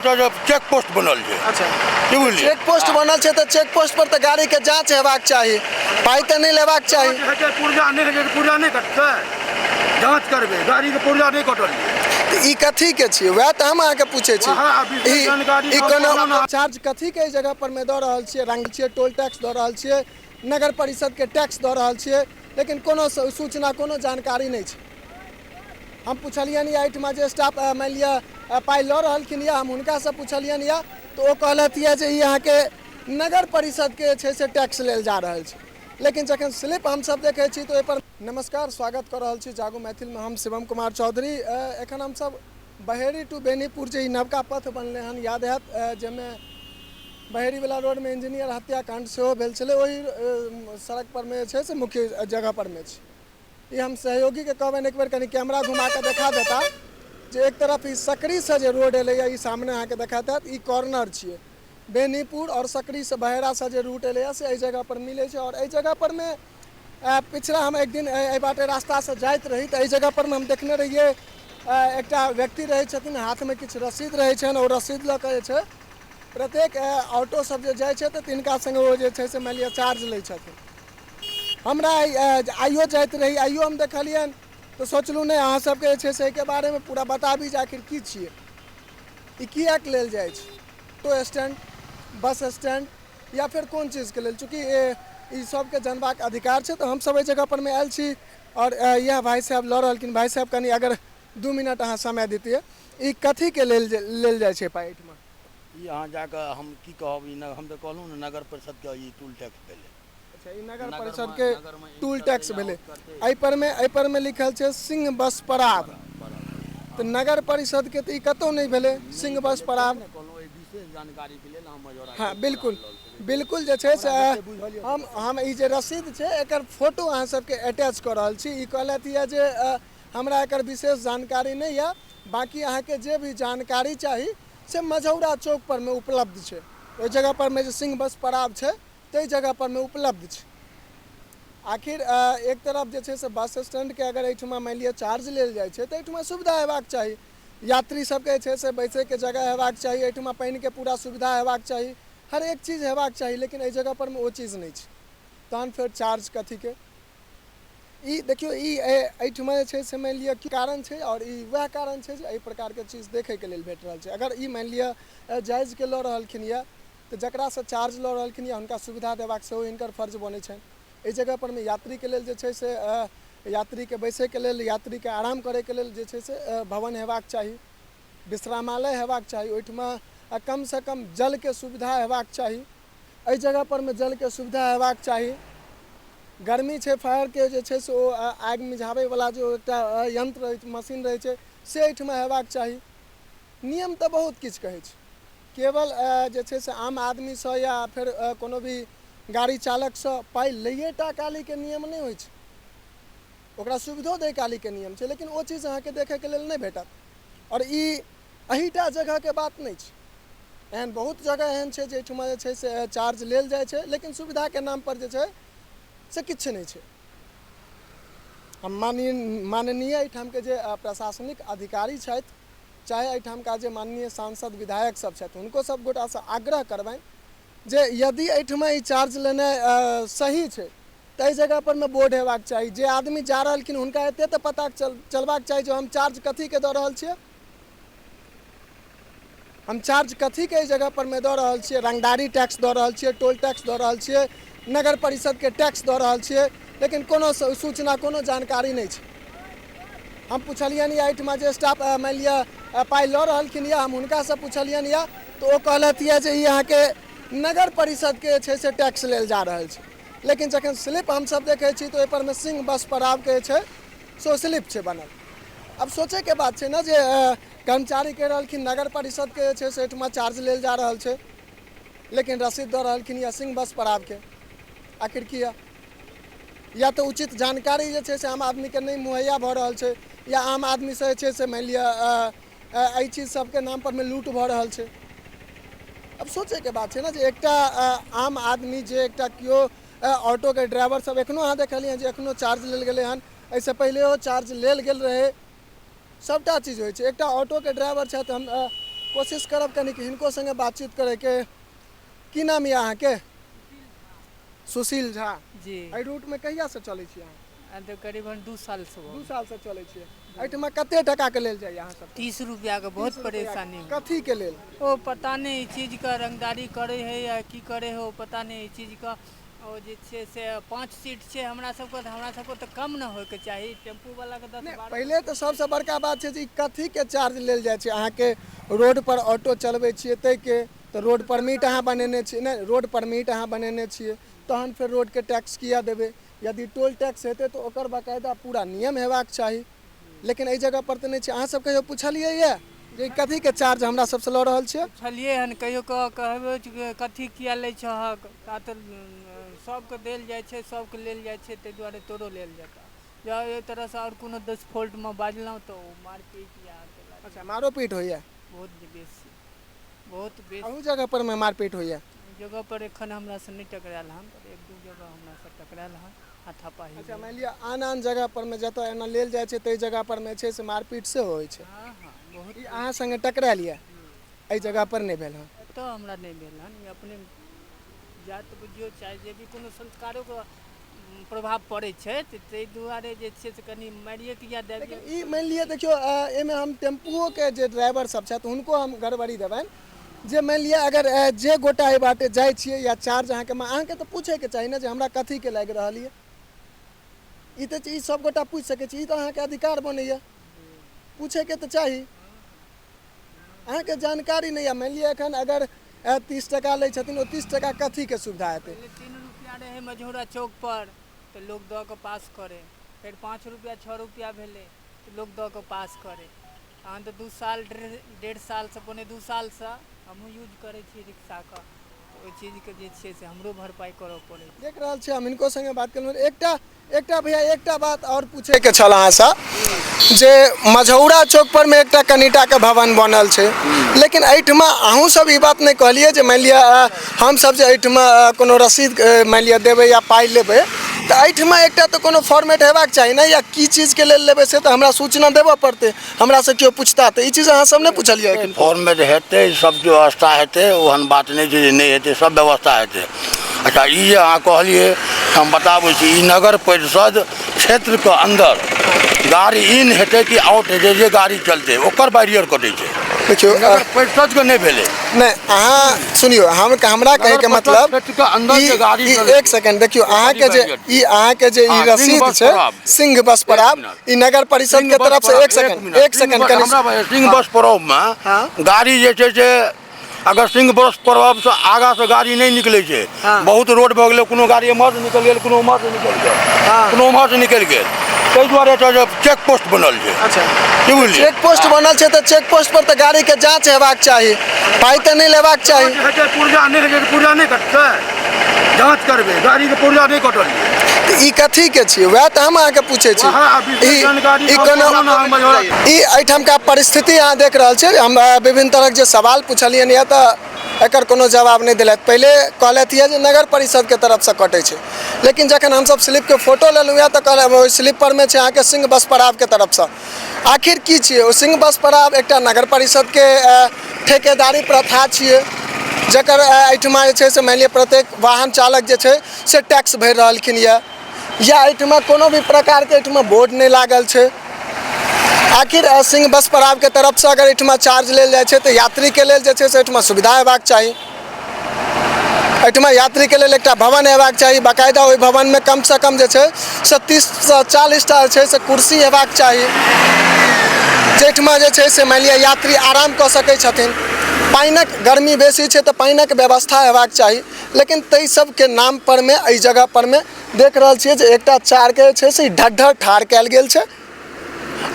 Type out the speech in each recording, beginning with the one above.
Cheque post बनल छै। अच्छा, की बुझलियै? चेक पोस्ट बनल छै तऽ चेक पोस्ट पर तऽ गाड़ीके जाँच हेबाक चाही, पाइ तऽ नहि लेबाक चाही। हेतै पुर्जा नहि हेतै तऽ पुर्जा नहि कटतै? जाँच करबै गाड़ीके, पुर्जा नहि कटल छै। तऽ ई कथीके छियै, वएह तऽ हम अहाँके पूछै छी। वएह आ विशेष ई जानकारी ई हम कोनो कहलहुँ ने। चार्ज कथीके एहि जगह पर मे दऽ रहल छियै? रंग छियै, टोल टैक्स दऽ रहल छियै, नगर परिषदके टैक्स दऽ रहल छियै, लेकिन कोनो सूचना, कोनो जानकारी नहि छै। हम पुछलियनि यऽ एहिठमा जे स्टाफ मानि लिअ पाइ लऽ रहलखिन यऽ, हम हुनकासँ पुछलियनि यऽ तऽ ओ कहलथि यऽ जे ई अहाँके नगर परिषदके जे छै से टैक्स लेल जा रहल छै। लेकिन जखन स्लिप हमसब देखै छी तऽ ओहिपर। नमस्कार, स्वागत कऽ रहल छी जागू मैथिलमे, हम शिवम कुमार चौधरी। एखन हमसब बहेड़ी टू बेनीपुर जे ई नवका पथ बनलै हन, याद हैत जाहिमे बहेड़ीवला रोडमे इंजीनियर हत्याकाण्ड सेहो भेल छलै, ओहि सड़क परमे जे छै से मुख्य जगह परमे छी। ई हम सहयोगीके कहबनि एक बेर कनि कैमरा घुमा कऽ देखा देता जे एक तरफ ई सकरीसँ जे रोड एलैए, ई सामने अहाँके देखाइत हैत, ई कॉर्नर छियै। बेनीपुर आओर सकरीसँ बहेड़ासँ जे रूट एलैए से एहि जगहपर मिलै छै। आओर एहि जगह परमे पिछला हम एक दिन एहि बाटे रास्तासँ जाइत रही तऽ एहि जगह परमे हम देखने रहियै एकटा व्यक्ति रहै छथिन, हाथमे किछु रसीद रहै छनि। ओ रसीद लऽ कऽ जे छै प्रत्येक ऑटो सब जे जाइ छै तऽ तिनका सङ्गे ओ जे छै से मानि लिअ चार्ज लै छथिन। हमरा आइयो जाइत रही, आइयो हम देखलियनि तऽ सोचलहुँ नहि, अहाँ सबके जे छै से एहिके बारेमे पूरा बताबी जे आखिर की छियै, ई किएक लेल जाइ छै ऑटो स्टैंड, बस स्टैंड या फेर कोन चीजके लेल। चूँकि ई सबके जानबाक अधिकार छै तऽ हमसब एहि जगह परमे आयल छी आओर इएह भाइ साहेब लऽ रहलखिन। भाइ साहेब, कनि अगर 2 मिनट अहाँ समय दैतियै, ई कथीके लेल लेल जाइ छै पाइ एहिठमा? ई अहाँ जाकऽ हम की कहब, ई हम तऽ कहलहुँ ने नगर परिषदके ई टूल टैक्स भेलै। अच्छा, ई नगर परिषद के टूल टैक्स भेलै। एहि पर मे लिखल छै सिंह बस पड़ाव, तऽ नगर परिषद के तऽ ई कतहु नहि भेलै सिंह बस पड़ाव। विशेष जानकारी के लेल हम। हँ, बिल्कुल बिल्कुल, जे छै से हम ई जे रसीद छै एकर फोटो अहाँ सबके अटैच कऽ रहल छी। ई कहलथि यऽ जे हमरा एकर विशेष जानकारी नहि यऽ, बाँकी अहाँके जे भी जानकारी चाही से मझौरा चौक पर मे उपलब्ध छै। ओहि जगह पर मे जे सिंह बस पड़ाव छै ताहि जगह पर मे उपलब्ध छै। आखिर एक तरफ जे छै से बस स्टैंडके अगर एहिठमा मानि लिअ चार्ज लेल जाइ छै तऽ एहिठमा सुविधा हेबाक चाही, यात्री सबके जे छै से बैसैके जगह हेबाक चाही, एहिठमा पानिके पूरा सुविधा हेबाक चाही, हर एक चीज हेबाक चाही, लेकिन एहि जगह पर मे ओ चीज नहि छै। तहन फेर चार्ज कथीके? ई देखियौ, ई एहिठमा जे छै से मानि लिअ की कारण छै, आओर ई वएह कारण छै जे एहि प्रकारके चीज देखैके लेल भेट रहल छै। अगर ई मानि लिअ जायजके लऽ रहलखिन यऽ तऽ जकरासँ चार्ज लऽ रहलखिन यऽ हुनका सुविधा देबाक सेहो हिनकर फर्ज बनै छनि। एहि जगह परमे यात्रीके लेल जे छै से यात्रीके बैसैके लेल, यात्रीके आराम करैके लेल जे छै से भवन हेबाक चाही, विश्रामालय हेबाक चाही, ओहिठमा कमसँ कम जलके सुविधा हेबाक चाही। एहि जगह परमे जलके सुविधा हेबाक चाही। गर्मी छै, फायरके जे छै से ओ आगि मिझाबैवला जो एकटा यंत्र रहै छै, मशीन रहै छै, से एहिठमा हेबाक चाही। नियम तऽ बहुत किछु कहै छै, केवल जे छै से आम आदमीसँ या फेर कोनो भी गाड़ी चालकसँ पाइ लैए टा कालीके नियम नहि होइ छै, ओकरा सुविधो दै कालीके नियम छै, लेकिन ओ चीज अहाँके देखैके लेल नहि भेटत। आओर ई एहिटा जगहके बात नहि छै, एहन बहुत जगह एहन छै जाहिठमा जे छै से चार्ज लेल जाइ छै लेकिन सुविधाके नामपर जे छै से किछु नहि छै। हम माननीय एहिठामके जे प्रशासनिक अधिकारी छथि, चाहे एहिठामका जे माननीय सांसद विधायक सब छथि, हुनको सब गोटासँ आग्रह करबनि जे यदि एहिठमा ई चार्ज लेनाइ सही छै तऽ एहि जगह परमे बोर्ड हेबाक चाही। जे आदमी जा रहलखिन हुनका एते तऽ पता चलबाक चाही जे हम चार्ज कथीके दऽ रहल छियै, हम चार्ज कथीके एहि जगह परमे दऽ रहल छियै। रंगदारी टैक्स दऽ रहल छियै, टोल टैक्स दऽ रहल छियै, नगर परिषदके टैक्स दऽ रहल छियै, लेकिन कोनो सूचना, कोनो जानकारी नहि छै। हम पुछलियनि यऽ एहिठमा जे स्टाफ मानि लिअ पाइ लऽ रहलखिन यऽ, हम हुनकासँ पुछलियनि यऽ तऽ ओ कहलथि यऽ जे ई अहाँके नगर परिषदके जे छै से टैक्स लेल जा रहल छै। लेकिन जखन स्लिप हमसब देखै छी तऽ ओहि परमे सिंह बस पड़ावके जे छै से ओ स्लिप छै बनल। आब सोचैके बात छै ने जे कर्मचारी कहि रहलखिन नगर परिषदके जे छै से एहिठमा चार्ज लेल जा रहल छै, लेकिन रसीद दऽ रहलखिन यऽ सिंह बस पड़ावके, आखिर किया? या तऽ उचित जानकारी जे छै से आम आदमीके नहि मुहैया भऽ रहल छै, या आम आदमीसँ जे छै से मानि लिअ एहि चीज सबके नाम परमे लूट भऽ रहल छै। आब सोचैके बात छै ने जे एकटा आम आदमी जे एकटा केओ ऑटोके ड्राइवर सब एखनो अहाँ देखलियै जे एखनो चार्ज लेल गेलै हन, एहिसँ पहिलेहो चार्ज लेल गेल रहै, सबटा चीज होइ छै। एकटा ऑटोके ड्राइवर छथि, हम कोशिश करब कनिक हिनको सङ्गे बातचीत करैके। की नाम यऽ अहाँके? सुशील झा। जी। एहि रूटमे कहियासँ चलै छी अहाँ? तऽ करीबन 2 सालसँ। 2 सालसँ चलै छियै। एहिठमा कते टकाके लेल जाइए अहाँ सब? 30 रुपैआके। बहुत परेशानी। कथीके लेल? ओ पता नहि, ई चीजके रंगदारी करै है या की करै है ओ पता नहि। ई चीजके ओ जे छै से 5 सीट छै हमरा सबके, तऽ हमरा सबके तऽ कम ने होइके चाही, टेम्पूवलाके 10 नहि 12। पहिले तऽ सबसँ बड़का बात छै जे ई कथीके चार्ज लेल जाइ छै अहाँके? रोड पर ऑटो चलबै छियै ताहिके तऽ रोड परमिट अहाँ बनेने छियै? नहि, रोड परमिट अहाँ बनेने छियै तहन फेर रोडके टैक्स किया देबै? यदि टोल टैक्स हेतै तऽ ओकर बाकायदा पूरा नियम हेबाक चाही, लेकिन एहि जगह पर तऽ नहि छै। अहाँ सब कहियो पुछलियै यऽ जे ई कथीके चार्ज हमरा सबसँ लऽ रहल छियै? पुछलियै हन कहियो कऽ, कहबै जे कथी किया लै छहक? ता तऽ सबके देल जाइ छै, सबके लेल जाइ छै, ताहि दुआरे तोरो लेल जेतऽ। जँ एहि तरहसँ आओर कोनो डिस्फॉल्टमे बाजलहुँ तऽ ओ मारपीट या। अच्छा, मारोपीट होइए? बहुत बेसी, बहुत बेसी। अहू जगह पर मे मारपीट होइए? जगह पर एखन हमरासँ नहि टकरायल हन, पर 1-2 जगह हमरासँ टकरायल हन, हाथापाही। अच्छा, मानि लिअ आन आन जगह पर मे जतऽ एना लेल जाइ छै ताहि जगह पर मे छै से मारपीट सेहो होइ छै? हँ हँ, बहुत। ई अहाँ सङ्गे टकरायल यऽ, एहि जगह पर नहि भेल हन? एतऽ हमरा नहि भेल हन। ई अपने जात बुझियौ चाहे जे भी, कोनो संस्कारोके प्रभाव पड़ै छै, तऽ ताहि दुआरे जे छै से कनि मारिए के या लेकिन ई मानि लिअ, देखियौ, एहिमे हम टेम्पुओके जे ड्राइवर सब छथि हुनको हम गड़बड़ी देबनि जे मानि लिअ अगर जे गोटा एहि बाटे जाइ छियै या चार्ज अहाँके तऽ पूछैके चाही ने जे हमरा कथीके लागि रहल यऽ। ई तऽ ई सब गोटा पूछि सकै छी, ई तऽ अहाँके अधिकार बनैए, पूछैके तऽ चाही। अहाँके जानकारी नहि यऽ। मानि लिअ एखन अगर 30 टका लै छथिन, ओ 30 टका कथीके सुविधा हेतै? पहिले 3 रुपैआ रहै मझौरा चौक पर तऽ लोक दऽ कऽ पास करै, फेर 5 रुपैआ 6 रुपैआ भेलै तऽ लोक दऽ कऽ पास करै। तहन तऽ 2 साल 1.5 सालसँ, 1.75 सालसँ हमहूँ यूज करै छी रिक्शाके, तऽ ओहि चीजके जे छै से हमरो भरपाइ करऽ पड़ै छै। देख रहल छी, हम हिनको सङ्गे बात केलहुँ। एकटा भैया, एकटा बात आओर पूछैके छल अहाँसँ जे मझौरा चौक पर मे एकटा कनिटाके भवन बनल छै, लेकिन एहिठमा अहूँ सब ई बात नहि कहलियै जे मानि लिअ हमसब जे एहिठमा कोनो रसीद मानि लिअ देबै या पाइ लेबै तऽ एहिठमा एकटा तऽ कोनो फॉर्मेट हेबाक चाही ने, या की चीजके लेल लेबै से तऽ हमरा सूचना देबऽ पड़तै, हमरासँ केओ पूछता तऽ। ई चीज अहाँ सब नहि पुछलियै एखन? फॉर्मेट हेतै, सब व्यवस्था हेतै, ओहन बात नहि छै जे नहि हेतै, सब व्यवस्था हेतै। अच्छा, ई जे अहाँ कहलियै, हम बताबै छी, ई नगर परिषद क्षेत्रके अन्दर गाड़ी इन हेतै कि आउट हेतै, जे गाड़ी चलतै ओकर बैरियर कटै छै। देखियौ, नगर परिषदके नहि भेलै। नहि, अहाँ सुनियौ, हम हमरा कहैके नगर मतलब परिषद क्षेत्रके अन्दर ई जे गाड़ी ई चलै एक छै, सेकंड, देखियौ, अहाँके जे बैरियर ई अहाँके जे ई हँ, सिंह रसीद बस छै पड़ाव। सिंह बस पड़ाव मिनट। ई नगर परिषद सिंह के बस तरफ से पड़ाव, एक सेकंड, मिनट, एक सिंह सेकंड बस- कनि हमरा बस- सिंह बस पड़ावमे हँ। गाड़ी जे छै से अगर सिंह बस पड़ावसँ आगाँसँ गाड़ी नहि निकलै छै। हँ। बहुत रोड भऽ गेलै, कोनो गाड़ी एम्हरसँ निकलि गेल, कोनो ओम्हरसँ निकलि गेल, हँ। कोनो ओम्हरसँ निकलि गेल, ताहि दुआरे एतऽ जे चेक पोस्ट बनल छै। अच्छा। की बुझलियै? चेक पोस्ट बनल छै तऽ चेक पोस्ट पर तऽ गाड़ी के जांच हेबाक चाही, पाइ तऽ नहि लेबाक चाही। हेतै, पुर्जा नहि हेतै तऽ पुर्जा नहि कटतै? जाँच करबै, गाड़ीके पुर्जा नहि कटल छै। तऽ ई कथी के छियै, वएह तऽ हम अहाँके पूछै छी। वएह आ विशेष ई जानकारी ई हम कोनो कहलहुँ ने, हम मझौरा- ई एहिठामका परिस्थिति अहाँ देख रहल छियै। हम विभिन्न तरहक जे सवाल पुछलियनि यऽ तऽ एकर कोनो जवाब नहि देलथि। पहिले कहलथि यऽ जे नगर परिषदके तरफसँ कटै छै, लेकिन जखन हमसब स्लिपके फोटो लेलहुँ यऽ तऽ कहल ओहि स्लिप परमे छै अहाँके सिंह बस पड़ावके तरफसँ। आखिर की छियै ओ सिंह बस पड़ाव? एकटा नगर परिषदके ठेकेदारी प्रथा छियै, जकर एहिठमा जे छै से मानि लिअ प्रत्येक वाहन चालक जे छै से टैक्स भरि रहलखिन यऽ, या एहिठमा कोनो भी प्रकारके एहिठमा बोर्ड नहि लागल छै। आखिर सिंह बस पड़ावके तरफसँ अगर एहिठमा चार्ज लेल जाइ छै तऽ यात्रीके लेल जे छै से एहिठमा सुविधा हेबाक चाही। एहिठमा यात्रीके लेल एकटा भवन हेबाक चाही बाकायदा, ओहि भवनमे कमसँ कम जे छै से 30सँ 40 टा जे छै से कुर्सी हेबाक चाही, जाहिठमा जे छै से मानि लिअ यात्री आराम कऽ सकै छथिन। पानिक गर्मी बेसी छै तऽ पानिक व्यवस्था हेबाक चाही, लेकिन ताहि सबके नाम परमे एहि जगह परमे देख रहल छियै जे एकटा चारके जे छै से ढड्ढर ठाढ़ कयल गेल छै,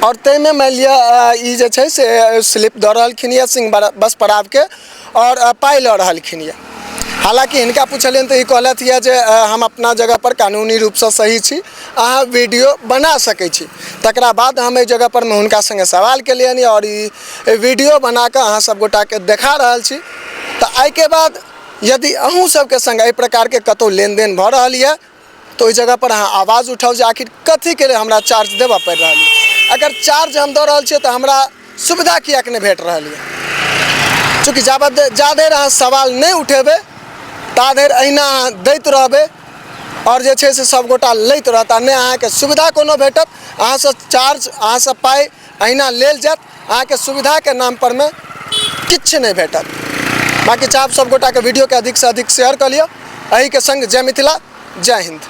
आओर ताहिमे मानि लिअ ई जे छै से स्लिप दऽ रहलखिन यऽ सिंह बस पड़ावके आओर पाइ लऽ रहलखिन यऽ। हालाँकि हिनका पुछलियनि तऽ ई कहलथि यऽ जे हम अपना जगहपर कानूनी रूपसँ सही छी, अहाँ वीडियो बना सकै छी। तकरा बाद हम एहि जगहपर मे हुनका सङ्गे सवाल केलियनि आओर ई वीडियो बना कऽ अहाँ सब गोटाके देखा रहल छी। तऽ एहिके बाद यदि अहूँ सबके सङ्ग एहि प्रकारके कतहु लेनदेन भऽ रहल यऽ तऽ ओहि जगहपर अहाँ आवाज उठाउ जे आखिर कथीके लेल हमरा चार्ज देबऽ पड़ि रहल यऽ, अगर चार्ज हम दऽ रहल छियै तऽ हमरा सुविधा किएक नहि भेट रहल यऽ। चूँकि जाबत जा धरि अहाँ सवाल नहि उठेबै ता धरि अहिना अहाँ दैत रहबै आओर जे छै से सभगोटा लैत रहत आ नहि अहाँके सुविधा कोनो भेटत। अहाँसँ चार्ज, अहाँसँ पाइ अहिना लेल जायत, अहाँके सुविधाके नाम परमे किछु नहि भेटत। बाँकी चाहब सभगोटाके वीडियोके अधिकसँ अधिक शेयर कऽ लिअ। एहिके सङ्ग जय मिथिला, जय हिन्द।